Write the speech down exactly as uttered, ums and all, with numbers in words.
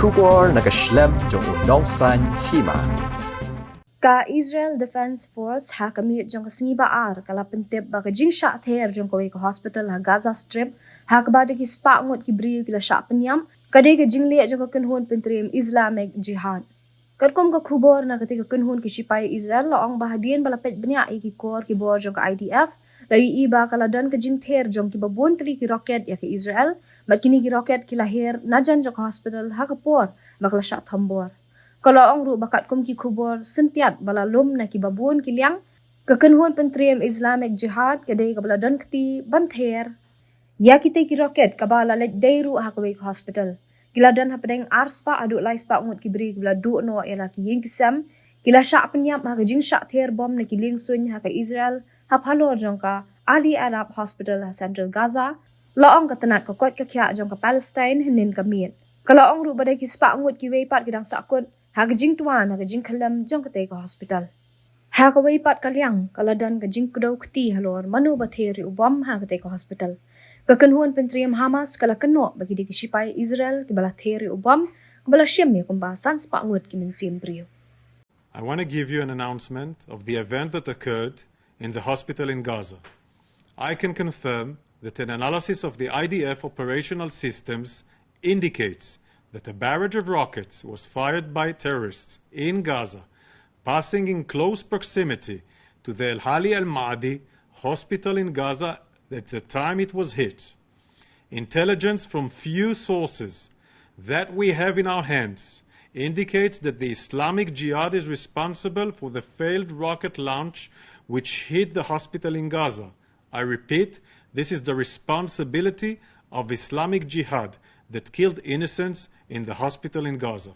Khubor na ka shlem jong u nongsan hima. Ka Israel Defense Force ha ka miet jong ka sngi ba ar ka la pyntip ba ka jingshah ther jong kawei ka hospital ha Gaza Strip, ha kaba da ki spah ngut ki briew ki la shah pynïap, ka dei ka jingleh jong ka kynhun pyntriem Islamic Jihad. Katkum ka khubor na katei ka kynhun ki shipai Israel la ong ba hadien ba la peit bniah ïa ki kor ki bor jong ka I D F, la ïohi ba ka la don ka jingther jong kiba bun tylli ki rocket ïa ka Israel, bad kine ki rocket ki la her najan jong ka hospital ha ka por ba ka la shah thombor. Ka la ong ruh ba katkum ki khubor syntiat ba la lum na kiba bun ki liang, ka kynhun pyntriem Islamic Jihad ka dei kaba la don kti ban ther ïa kitei ki rocket kaba la leit dei ruh ha kawei ka hospital. Ki la don hapdeng ar spah haduh lai spah ngut ki briew kiba la duh noh ïa la ki ïing ki sem. Ki la shah pynïap ha ka jingshah ther bom na ki liengsuiñ ha ka Israel, hapdeng halor jong ka Ali Arab Hospital ha Central Gaza, la ong ka tnat ka koit ka khiah jong ka Palestine hynnin ka miet. Ka la ong ruh ba da ki spah ngut kiwei pat ki dang sahkut ha ka jingtwa na ka jingkhyllem jong katei ka hospital. Ha kawei pat ka liang, ka la don ka jingkdew kti halor mano ba ther ïa u bom ha katei ka hospital. Ka kynhun pyntriem Hamas ka la kynnoh ba ki dei ki shipai Israel kiba la ther ïa u bom, kaba la shim ïa kumba san spah ngut ki mynsiem briew. I want to give you an announcement of the event that occurred in the hospital in Gaza. I can confirm that an analysis of the I D F operational systems indicates that a barrage of rockets was fired by terrorists in Gaza, passing in close proximity to the Al Hali Al Maadi hospital in Gaza at the time it was hit. Intelligence from few sources that we have in our hands indicates that the Islamic Jihad is responsible for the failed rocket launch which hit the hospital in Gaza. I repeat, this is the responsibility of Islamic Jihad that killed innocents in the hospital in Gaza.